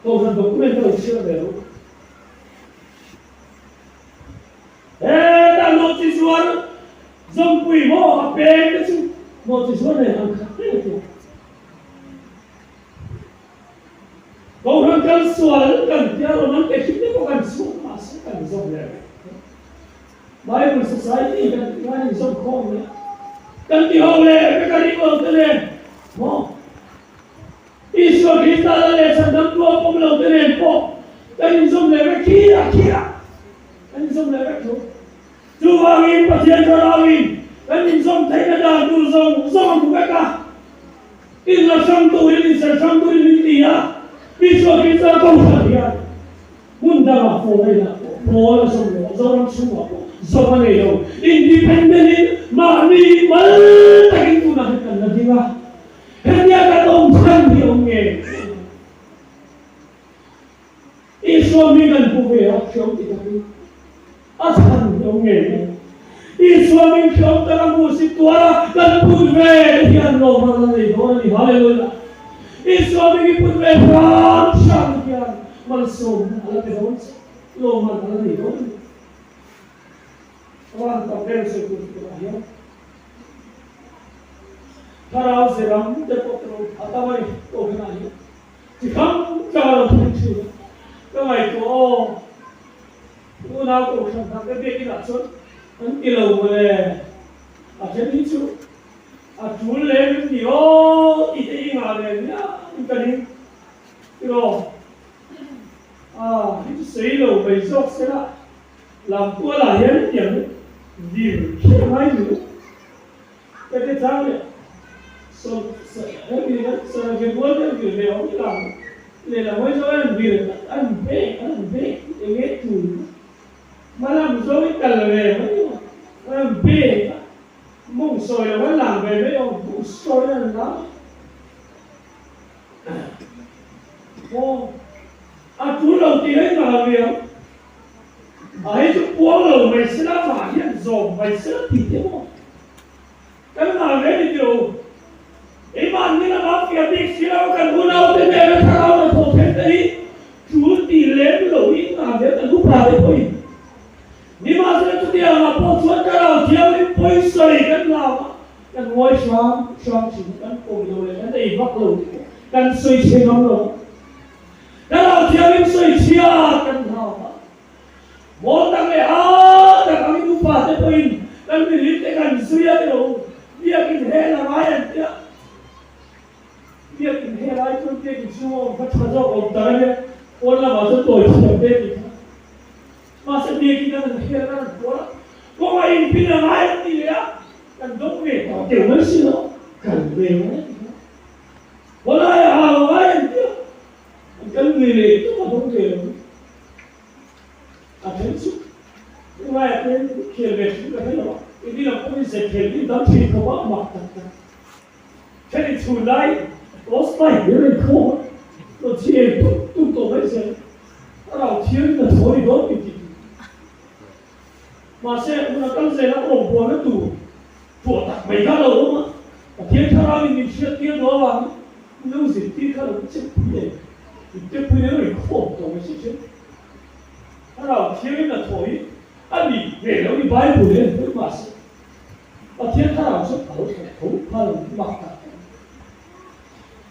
Kohhran document a lo chhiar ve lo. Hetah nawhchi zuar zawmpui maw a peng te chu nawhchi zuar nen an khat reng a tia. Kohhran kal sual kan tia rawn an pe hrim te pawh kan chhuak mahse kan zawm leh vek. Bible Society kan tih khan inzawm khawm leh kan ti ho leh vek a ring lo te nen maw. Isua Krista la leh chhandam tu a pawm lo te nen pawh kan inzawm leh vek khi a khi a kan inzawm leh vek tho. Chuvangin Pathian thlarauin kan inzawm theihna dan tur zawng zawng a hmu vek a. Inla hrang turin, inser hrang turin min ti a. Isua Krista Kohhran hian hmun dangah foreign ah pawh pawl a zawm lo a, Zoram chhungah pawh zawm a nei lo. Independent in mahni mal takin tunah hian kan la ding a. Hetia kan awm chhan hi awm nge? Isua mi kan hmu ve a, hreawm ti takin a chhan hi awm nge? Isua min hreawm taka hmu si tuara kan put ve te hian lawmman a nei dawn a ni. Hallelujah! Isua mi hi put ve hram hram hian malsawmna a la pe dawn che, lawmman a la nei dawn a ni. Van tam vel sawi tur turah hian Thlarau zeram te pawh ka lo a tam a ni Kohhranah hian chi hrang hrang a lo thleng thin a, ka ngaihtuah aw unau Kohhran dang te biakinah chuan an ti lo mawle a then hi chu a tul lem em ni aw tih te i ngah ve miau in ka ring tiraw a hi chu sawi lo mai zawk sela. Lamtualah hian hetiang vir kher ngai ni ka ti chang leh Sawrhge bual te an vir ve awm ni lam lehlam hawi zawng an vir an bek an han bek eng nge tul hmalam zawng in kal ve mai a an bek a mawng sawi lo an lang ve mai awm mawng sawi an lang aw a tul lo tih a inah ve ang. A hei chu puang lo mai sela mah hian zawm mai sela tih te maw kan ngah ve ni tilo. Keimah ni lama fiah bik si lo kan unau te nena thlarau na thawh then te hi tul ti lem lo in ngah ve kan upa te pawhin. Nimahsela chutiang ah pawh chuan. Kan ngawi hram hram thin a, kan pawm lo leh kan ei vak lo tih pawh kan sawi chhe ngam lo. Kan au thiam in sawi chhia kan hlau a, mawl tak leh a tak angin upa te pawhin kan milim te kan zui a ti lo, biakin hel a ngai an tia. Biakin helai chuan biakin chhunga awm kha tha zawk awm tak a nia, pawn lamah chuan tawi thiam te tih kha. Mahse biakin an han hel a, an han pual a, kawng a inpin a ngai an ti leh a, kan dawng ve tawh deuh mai si lo, kal ve mai a ti kha. Kawlai a hau a ngai an ti a, an kal lui leh tawp a dawng ve lo. A then chu tunlaiah te khel ve thin ka hre lo a, ini lam pawhin ze khel hi dam thin khawp a, mak tak tak. Hemi chhun lai post mai hi rawn khawm a, rawn chhiar tuk tuk tawh mai zel. A rau thiam in a thaw ni dawn tih tih tih. Mahse, hun a kal zel a, rawngbawlna tur tuah tak mai kha a lo awm a. Pathian thlarau in min hriat tir duh avangin min lo zirtir kha lo chep pui leh min tep pui leh rawn khawm tawh mai si thin. A rau thiam in a thaw hi a nih ve lo ni Bible hi an hmui mahse. Pathian thlarau chu a lo thawk tho phal mak tak tak.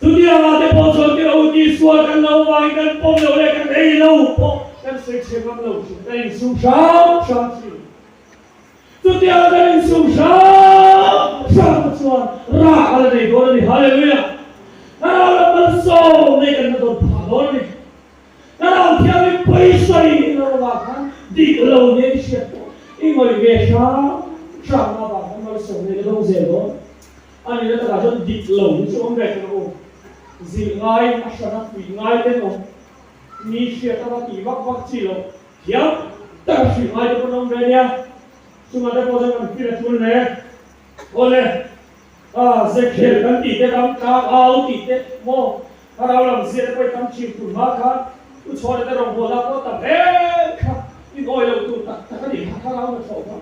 Chutiangah te pawh chuan tirh u tih sual kan lo vangin kan pawm lo leh kan ei lo pawh kan sawi chhe ngam lo thin, kan insum hram hram thin. Chutianga kan insum hram hram te chuan rah a la nei dawn a ni. Hallelujah! Thlarau lam malsawm nei kan la dawn phah dawn a ni. Thlarau thiangin pawisa i lo avang khan dik lo nia i hriat pawh i ngawih ve hram hram avang khan malsawm nei la dawng zel dawn a ni. Na takah chuan dik lo hi chu awm ve tawh lo. Zilh ngai a hran a puih ngai te an awm. Mi hriat ava tih vak vak chi loh thiam tak a hrilh ngai te pawh an awm ve nia. Chungah te pawh chuan kan fir a tul hle. Awle. A zekhel kan tih te kam tlang au tih te maw thlarau lam zia te pawh i tam thin tur hma khan u chhuah leh te rawngbawlna pawh tam em kha in awi loh tur tak tak a nih kha thlarau na chhoh kha.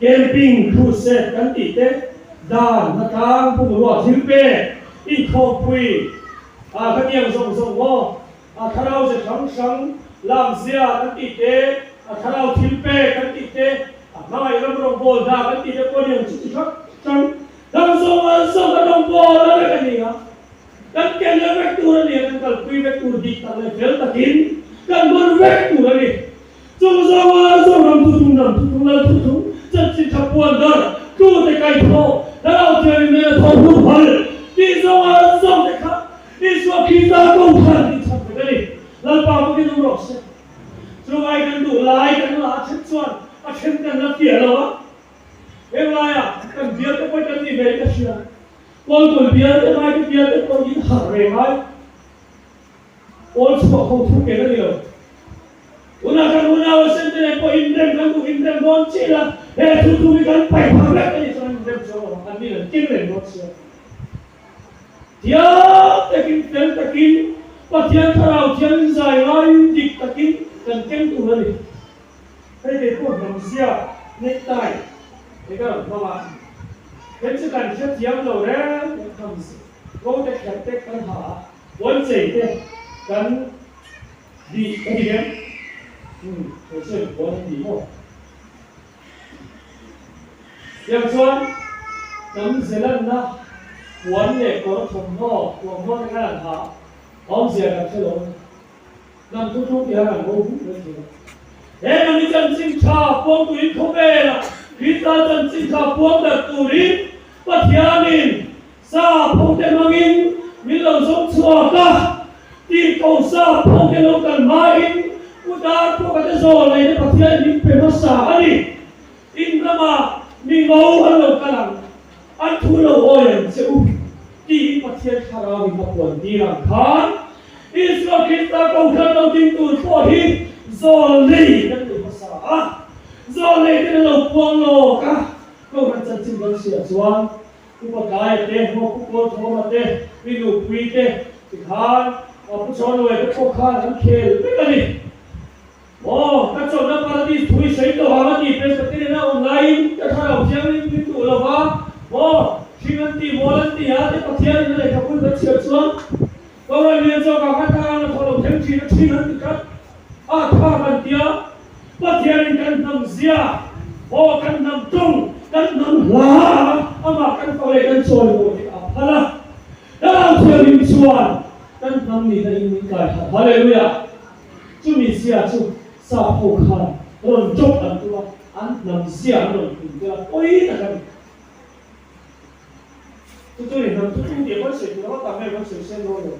Camping crusade kan tih te dan hnatlang bungrua thil pek inkhawmpui a khatiang zawng zawng maw a thlarau ze hrang hrang lam zia kan tih te a thlarau thil pek kan tih te A hmangaih ram rawngbâwl hna kan tih te pawh ni ang chu chi hrang hrang ram zawng an zawng kan rawngbâwl a vek a ni a, kan ken leh vek tur a ni a, kan kalpui vek tur dik tak leh fel takin kan hman vek tur a ni. Chung zawng an zawng ram thuthung ram thuthung lal thuthung chanchin tha puan dar tu te kaihthawh thlarau thiangin mel a thaw hlu phal tih zawng an zawng te kha Isua Krista ko khan tih chhan vek a ni. Lalpa bawkin awm rawh se. Chuvai kan duh lai kan la a then chuan a then kan la fiah lo a, heng laia kan bial te pawh kan ni ve ka hria, Kawlkawl bial te mai te bial te pawh in harh ve ngai, Kawl chhuah ho thu ken a ni lo. Tunah kan unau a sen te nen pawh inrem kan duh inrem dawn chiah ila, he thu thu hi kan paih phah vek a nih chuan an inrem chuang lo ang, an ni an keng reng dawn sia. Thiam takin, fel takin, Pathian Thlarau thiangin zai ngaiin dik takin kan keng tur a ni. Hei kei pawh hnam zia necktie he ka rawn hmang a, hei chu kan hrethiam lo reng reng hnam ngo te kher te kan ha a, puan chei te kan bih ka ti em? Umm, hmeichhia in puan an bih maw? Tiang chuan hnam zelanna puan leh kawr thawmhnaw tuamhnaw te khan an ha a, awmzia kan hre lo a ni. Hnam thuthlung ti hian an bo huk mai thin a. He hnam hi chanchin tha puang turin khawvelah Krista chanchin tha puang darh turin Pathianin sa phote hmangin min lo zawng chhuak a, tihko sa phote lo kal hmain Pu Dar pawh ka te zawl nei te Pathian min pe hmasa a ni. In ramah mi ngo an lo kal ang, an thu lo awi ang che u tiin Pathian thlarau in a puan tir ang khan Isua Krista Kohhran lo ding tur pawh hi zawl nei kan ni hmasa a, zawl nei ten an lo puang lawk a, Kohhran chanchin kan hriat chuan Upa Tlaia te, Pu Kawlthawma te, Pi Nupuii te tikhan Pu Chawnluai te pawh khan an khel vek a ni. Aw, ka chawlhna paradis thu i sawi tawh ang a ti Presbyterian a awm laiin ka thlarau thianghlim min duh lo va, aw, hring an ti, mawl an ti a te Pathianin a lehkhabu kan chhiar chuan Kohhran lian zawkah khan thlarau na thawh lo thleng thin a hring an ti tlat a, tha kan tia Pathianin kan hnam zia, aw, kan hnam tawng, kan hnam hla. Amah kan fak leh kan chawi mawi te a phal a. Thlarau Thianghlim chuan kan hnam nihna in min kai harh. Hallelujah! Chumi zia chu sap ho khan rawn drop an tum a, an hnam zia an rawn tum tel a, pawi tak a ni. Chu chu ni hnam chu tum tih a sawi tur a tam em an sawi sen dawn lo.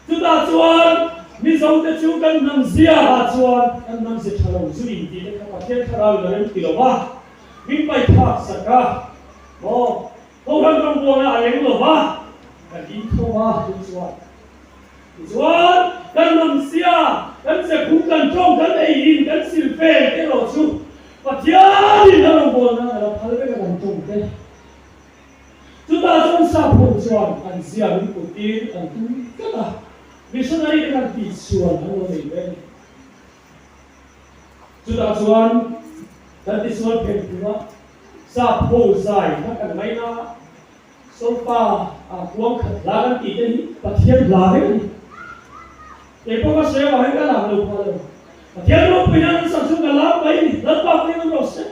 Chutah chuan Mizote chu kan hnam zia ah chuan kan hnam ze tha lo zu in tih te kha Pathian thlarau in a rem ti lo va, min paih thlak sak a, maw Kohhran rawngbawlna a leng lo va, kan intho a chu chuan. Tichuan kan hnam zia, kan ze phung, kan tawng, kan ei in, kan sil vel te erawh chu Pathianin a rawngbawlna a la phal vek a kan tawng te. Chutah chuan sap ho chuan an zia min put tir an tum tlat a, missionary te khan tihsual an lo nei ve a ni. Chutah chuan kan tisual phen phung a, sap ho zai kha kan ngaina a, solfa ah kuang khat hla kan tih te hi Pathian hla vek a ni. Kei pawh ka sawi avangin ka lam lo phah lo. Pathian ropui nan an sak chu ka lam mai a ni, Lalpa pawhin awm rawh se.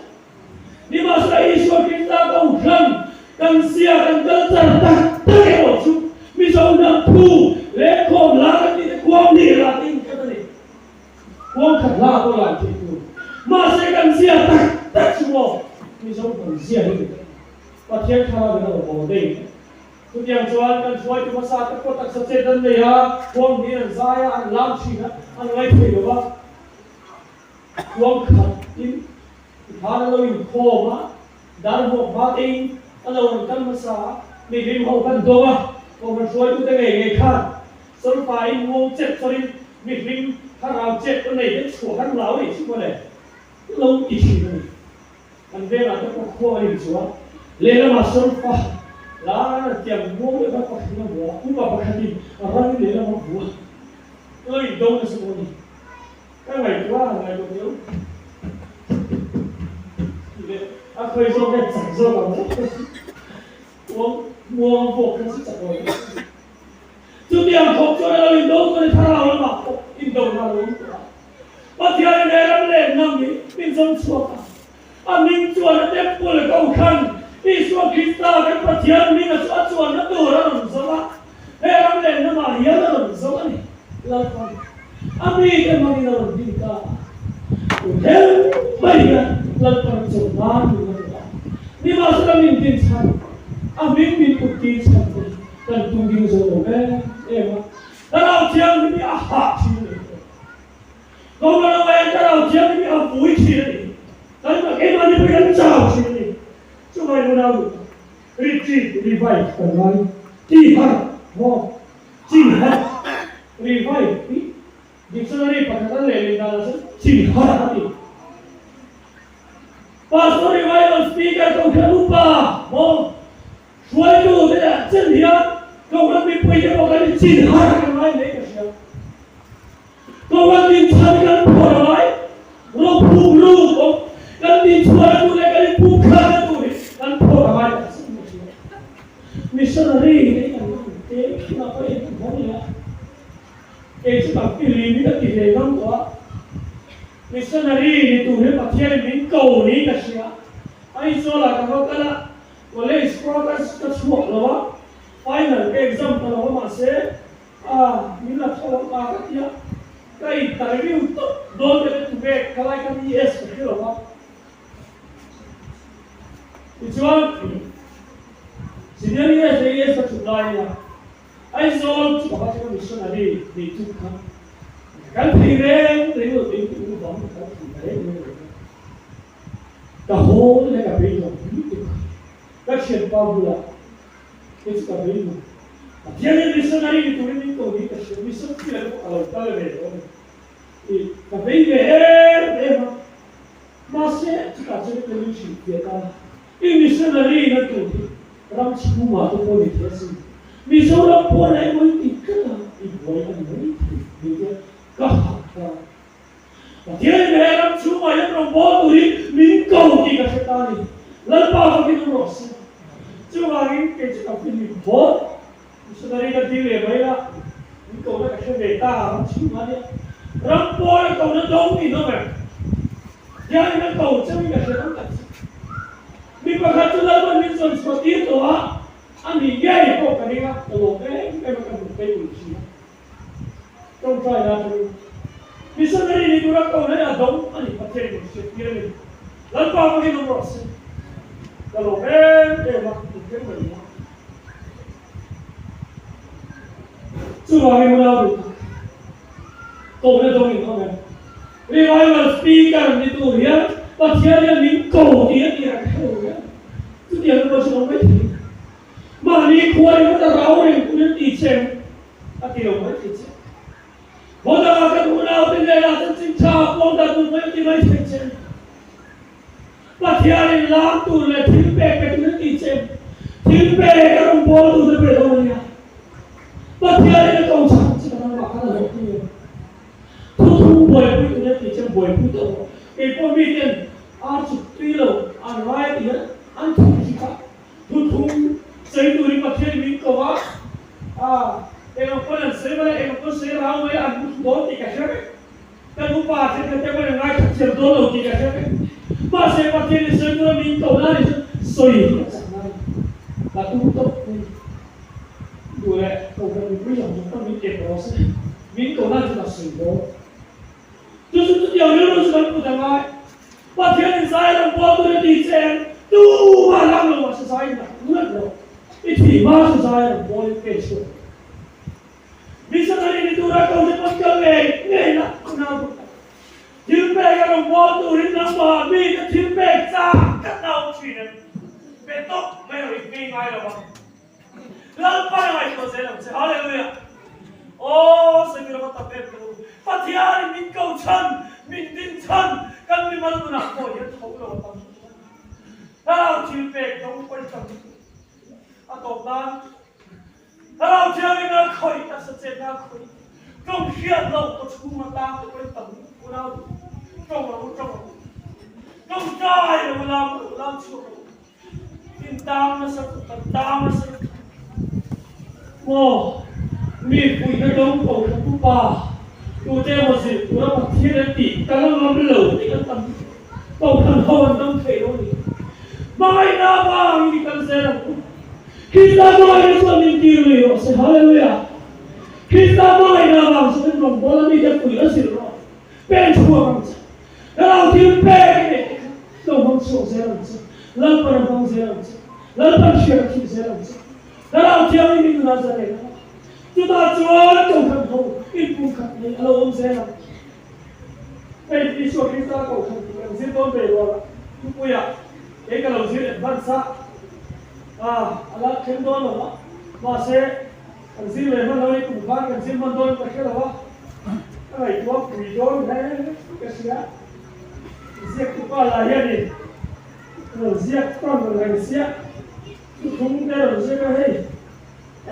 Nimahsela Isua Krista kohhran kan zia kan kal char tak tak erawh chu Mizo hnam thu lehkhawm la kan tih te khuang hnih lah te inkhat a ni. Khuang khat hla pawh lan theih tur. Mahse kan zia tak tak chu maw Mizo hnam zia hi ni tak. Pathian thlarau in a rawn aw daih. Chutiang chuan kan hruaitu hmasa te pawh taksa chet an nei a, khuang hnihin an zai a, an lam thin a, an ngaithei lo va. Khuang khat in Tikhan a lo inkhawm a, dar hmuak hma tein a lo rawn kal hmasa a, mihlim ho kan dawng a, kohhran hruaitute ngei ngei khan solfa-in muang chet chawrin mihlim thlarau chet a nei te chhuah kan hlau a nih chu mawle, lo ti thin a ni. Kan vengah te pawh khuang a inchuah a, lehlamah solfa la tiang muang deuh kha pakhatin a vua a, upa pakhatin a rangin lehlamah a vua a, lo indo nasa pawh a ni. Ka ngaihtuah a ngaihtuah teh u. Tih leh a khawi zawk hian chak zawk ang maw? Uang muang pawh kha chu chak lo ang. Chutiang khawp chuan a lo indo chuan i thlarau lamah pawh indona a lo awm tawh a. Pathianin he ram leh hnam hi min zawng chhuak a. A hming chuan a temple kohhran Isua Krista kan Pathian hminga chu a chuanna tur a rawn zawng a, he ram leh hnamah hian a rawn zawng a ni. Lalpan a mite hmangin a rawn din ta a, tun thleng mai hian Lalpan chawn nan min la duh a, nimahsela min din chhan, a hming min put tir chhan te kan tum ding zo lo em em a, Thlarau Thianghlim hi a hah thin a ni. Kohhran lo en ka lo thiam hi a vui thin a ni. Kan keimahni pawhin kan chau thin a ni. Chuvai unau duh tak, retreat, revive kan ngai. Chi harh maw? Chi harh. Revive hi dictionary pakhat an leh leh danah chuan chi harh a ti. Pastor revival speaker kohhran upa maw? Hruaitu te leh chen hian kohhran mipui te pawh kan chin harh kan ngai hle ka hria. Kohhran dinchhan kan phuar a ngai, rophum ruk awm kan dinchhuah na tur leh kan inpum khat na tur hi kan phuar a ngai tak zet mai hria. Missionary te hi kan han te khin a pawh in kan hawng leh a, kei chu tak ti lim hi ka ti ve ngam tawh a, missionary ni tur hi Pathian in min ko niin ka hria. Aizawl ah ka va kal a, college pawh ka chhuak lo a, final ka exam ta lo a mahse A, min la tho ang a ka ti a, ka interview tawp dawn te chu tunge ka lai khan ES ka hre lo va. Tichuan Senior ES leh ES ka chhuk lai nia, Aizawl chu ka va thleng a missionary nei chu kha ka kal thei reng reng lo tiin ka u bang ka kal thei ta reng reng lo va. Ka haw leh ka beidawng lutuk a, ka thianpa bulah Kei chu ka bei lo. Pathian in missionary ni turin min ko niin ka hria. Mission field te pawh ka lo kal ve tawh a ni. I ka bei ve em em a. Mahse chutah chuan ka lu hrilh fiah ta a. I missionary na tur hi ram chhungah te pawh ni thei asin. Mizoram pawn ah emaw i ti tlat a, i buai a ni mai thei ni tia ka harh ta a. Pathian in he ram chhungah hian rawngbâwl turin min ko tih ka hre ta a ni. Lalpa fakin awm rawh se. Chuvangin kei chu ka filim phawt. Missionary ka dil leh mai la, min kohna ka hre ve ta ram chhungah nia. Ram pawna kohna dawng in awm em? Pathian in a ko chauhin ka hre ang tak chu. Mi pakhat chu Lalpa. chuan chhuah tir tawh a, a nih ngei pawh ka ring a, ka lawm em em a, ka hmuh phei ul thin a. Tawngtai na atangin missionary ni tura ko na hi a dawng a ni, Pathian in hriat tir a ni. Lalpa hmangin awm rawh se. Ka lawm em em a, in keng mai a. Chuvangin unau duh tak, kohna dawngin awm em? Revival speaker ni tur hian Pathian hian min ko tih a tir a kher lo em? Chutiang chu pawh chu awm mai thei. Mahni khua ringawt a rau reng turin ti che em? A ti lo mai thei che. Haw dangah kan unaute hnenah chanchin tha puang dah tur mai a ti mai thei che. Pathianin lam tur leh thil pek pe turin ti che. Thil pek a rawn bawl tur te pe dawn a nia. Pathianin a ko chhan che ka nangmah khan a hlawh thei em? Thuthung buaipui turin a ti che buaipui tawh rawh. Keipawh miten ar chuk tui lo an ngai a ti hian an thuk hi kha Thuthung sawi turin Pathian min ko a, a eng ang pawn an sawi mai a, eng ang pawn sawi rau mai a, an hmu dawn tih ka hre vek. Kan upa thenkhat te pawhin an ngaithla thiam dawn lo tih ka hre vek. Mahse Pathian in sawi tura min ko na nih chuan sawi hi ka chak ngai. Ka tum tawp mai. Duh leh kohhran mipui zawng zawng pawn min ep rawh se, min ko na chu ka sawi dawn. Chu chu chutiang rilru chu kan put a ngai. Pathian in zai ram bual tur i ti che em? Tumah lam lo mahse zai in rak ngat lo. I thih hma chu zai ram bual in pe chhuak lo. Missionary ni tura ko te pawn kal ngei ngei la ka nau duh tak. Thil pek a rawn bual turin nangmah mi te thil pek chak ka nau thin em? Pe tawp mai rawh i ngei ngai lo ang. Lalpa i ngaihtuah zel ang che. Hallelujah! Aw, sawi ram a tam em ka u. Pathianin min ko chhan, min din chhan, kan mimal nunah pawh hian tho lo a tam lutuk a ni. Thlarau thil pek dawng pawi tam lutuk a tawp nan Thlarau thiangin a khawih taksa chetna a khawih tawng hriat loh kaw chhung atang te pawhin tam lutuk unau duh tawng ang u tawng ang u tawngtai lo u lam lo u lam chhuak lo u. In tang nasa tuk, kan tang nasa tuk. Maw, mi puihna dawng ko kha tu pa, tute emaw zir tura Pathian an tih ka la ngam lo tih kan tam tuk. Kohhran ho an dam thei lo a ni. Hmangaihna avangin i kal zel ang u. Krista hmangaihna chuan min tir lui rawh se. Hallelujah! Krista hmangaihna avang chuan in rawngbawla mite puih a zir rawh. Pen chhuak ang che. Ka lo thil pek i neih te kha lo hmang chhuak zel ang che, Lalpan a hmang zel ang che, Lalpan hriat a thih zel ang che. Ka lo thiang i min nuna zan ei lo a, chutah chuan Kohhran ho inpumkhat nei a lo awm zel ang. Hei Isua Krista Kohhran tih kan zir dawn ve rual a, thupuiah kei ka lo zir advance a, a la thleng dawn lo a, mahse kan zir leh hman lo a ni, kum khan kan zir hman dawn ka hre lo a. Ka ngaihtuah pui dawn hle ka hria. Ziak tupa lah hianin rawn ziak tawn rawn reng sia, thuthlung te rawn ziak a hei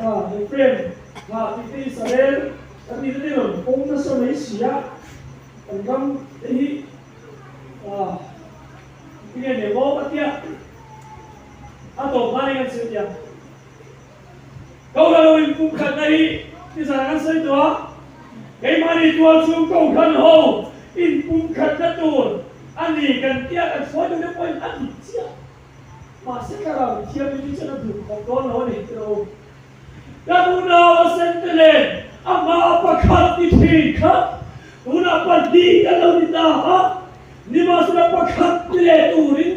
ah Ephraim thlah tih te Israel kan tih te te rawn pawm nasa mai si a, kan ram te hi ah tinge nia maw ka tia a tawp hmain kan sawi tia. Kohhran ho inpumkhatna hi nizan an sawi tawh a, keimahni tualchhung kohhran ho inpumkhatna tur a ni kan tia kan sawi duh deuh pawhin a dik chiah. Mahse thlarau thiam hi chuan a duh khawp dawn lo a ni tih rawh u. Kan unau a sente nen a hma pakhat ni thin kha tunah pahnih kan lo ni ta a, nimahsela pakhat ni leh turin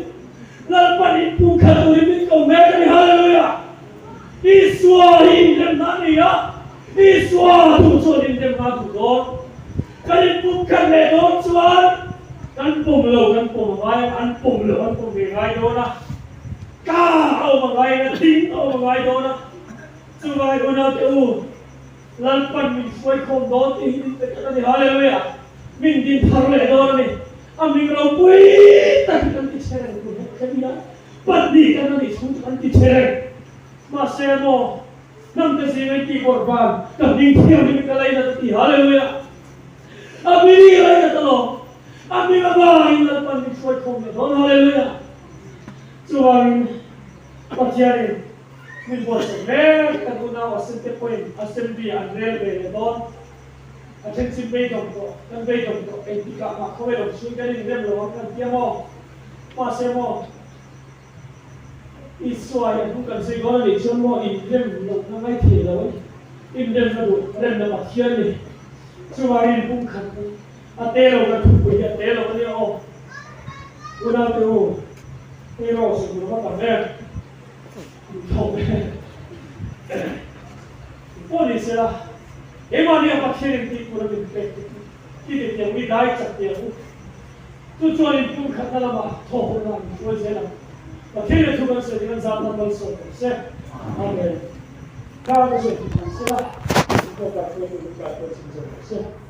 Lalpan inpumkhat turin min ko mek a ni. Hallelujah! Isua hi inremna a ni a, Isua duh chuan inremna a duh dawn. Kan inpumkhat leh dawn chuan kan pawm lo kan pawm a ngai ang, an pawm lo an pawm ve ngai dawn a, ka a awm a ngai ang a, ding a awm a ngai dawn a. Chuvangin unaute u, Lalpan min hruaikhawm dawn tih hi min pe tlat a ni. Hallelujah! Min din thar leh dawn a ni. A min ropui tak hi kan ti che reng tur hek hek ila, pahnih kan anih chhung chu kan ti che reng. Mahse maw, hnamte zinga i tihbawrh van ka hming thianghlim ka lainat a ti. Hallelujah! A hming i lainat alawm. A hming avangin Lalpan min hruaikhawm leh dawn. Hallelujah! Chuvangin Pathianin min buatsaih mek kan unau Assemte pawhin Assembly ah an rel ve leh dawn. A then chin beidawng tawh, kan beidawng tawh, engtikah mah khawvel awm chhung kan inrem lo ang kan ti a maw? Mahse maw? Isua hian thu kan sawi dawn a nih chuan maw inrem lohna ngaithei lo a ni. Inremna duh remna Pathian a ni. Chuvangin pumkhat hi a te lo kan thupui hi a te lo a nia aw. Unaute u, hei rawh sawi tur va tam em? Tho e. Pawh ni sela, keimahni a Pathian in tih tur a min pek te chu ti te tiang mi dai chak te ang u. Chu chuan in pumkhatna lamah thaw hawrhna an hruai zel ang. Pathian leh thu kan sawi ding an zat nan malsawm rawh se. Amen. Kar ka sawi tih ni sela, in tawk ah hruaitu kan kai pawh chin zawk rawh se.